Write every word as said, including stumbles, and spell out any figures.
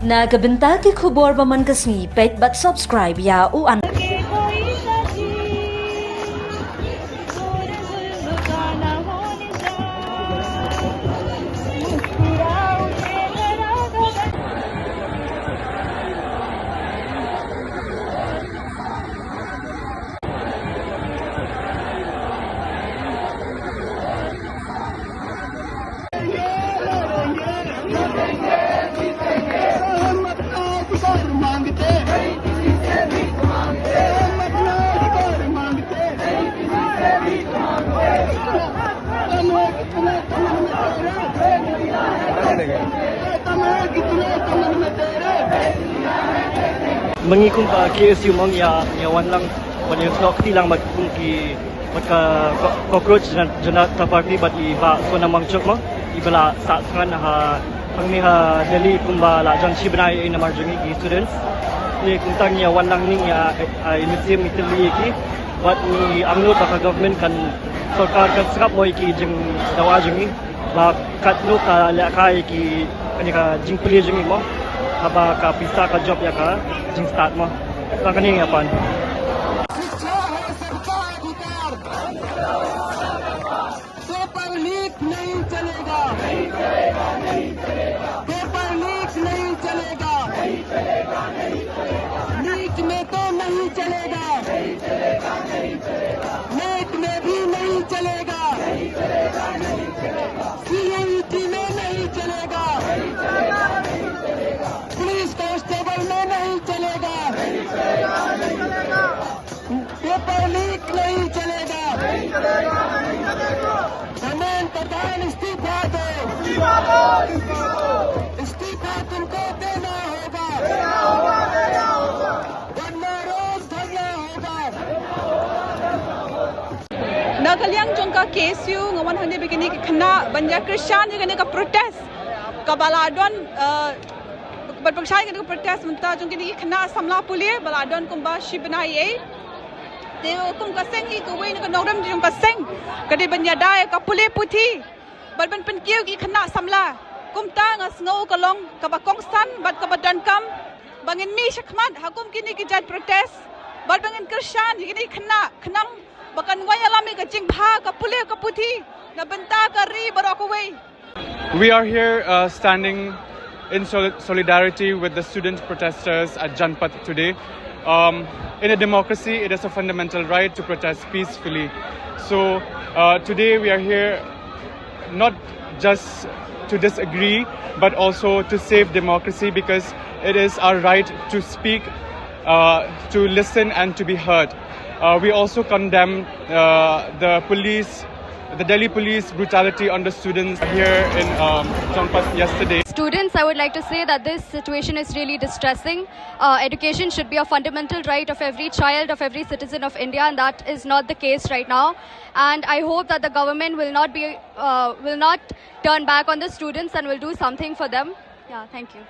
Na ka bynta ki khubor ba man ka sngi, peit bad subscribe ïa u an. Mynta ngi kum ka K S U mo ngi ïa, ïa wan lang ban ïa snoh kti lang bad kum ki, bad ka Co-, Cockroach Jana-, Janata Party bad i Bah Sonam Wangchuk mo, i ba la sah thngan ha, hangne ha Delhi kumba la jan shi bnai namar jong ngi ki students. Te kumta ngi ïa wan lang ngi ïa, ïa, ïa lynti ïa ki, bad ngi angnud ba ka government kan, sorkar kan sngap mo ïa ki jingdawa jong ngi. Ba katno ka lehkai ki, kane ka jingpule jong ngi mo. Haba ka pisa ka jop ïa ka jingstad mo. Tang kane ngi ïa pan. शिक्षा है सबका अधिकार। पेपर लीक नहीं चलेगा। पेपर लीक नहीं चलेगा। नीट में तो नहीं चलेगा। नेट में भी नहीं चलेगा। सीयूईटी में नहीं चलेगा। पुलिस कांस्टेबल में नहीं चलेगा। पेपर लीक नहीं चलेगा। धर्मेंद्र प्रधान इस्तीफा दो। इस्तीफा तुमको देना होगा। वरना रोज धरना होगा। Na ka liang jong ka K S U nga wan hangne ba kine ki khynnah ban ïa kyrshan ïa kane ka protest kaba la don, eh, ban pyrshah ïa kane ka protest mynta jong kine ki khynnah samla pule ba la don kumba shi bnai ei. Te kum ka seng hi kawei na ka nongrim jong ka seng ka dei ban ïada ïa ka pule puthi bad ban pynkiew ki khynnah samla. Kumta nga sngew ka long kaba kongsan bad kaba donkam ba ngin mih shakhmat ha kum kine ki jait protest bad ba ngin kyrshan ïa kine ki khynnah khnang ba kan wai ïalam ïa ka jingbha ka pule ka puthi na bynta ka ri baroh kawei. We are here, uh, standing in sol-, solidarity with the student protesters at Janpath today. Um, in a democracy, it is a fundamental right to protest peacefully. So, uh, today we are here not just to disagree, but also to save democracy, because it is our right to speak, uh, to listen, and to be heard. Uh, we also condemn, uh, the police, the Delhi police brutality on the students here in, um, Janpath yesterday. Students, I would like to say that this situation is really distressing. Uh, education should be a fundamental right of every child, of every citizen of India, and that is not the case right now. And I hope that the government will not be, uh, will not turn back on the students and will do something for them. Yeah, thank you.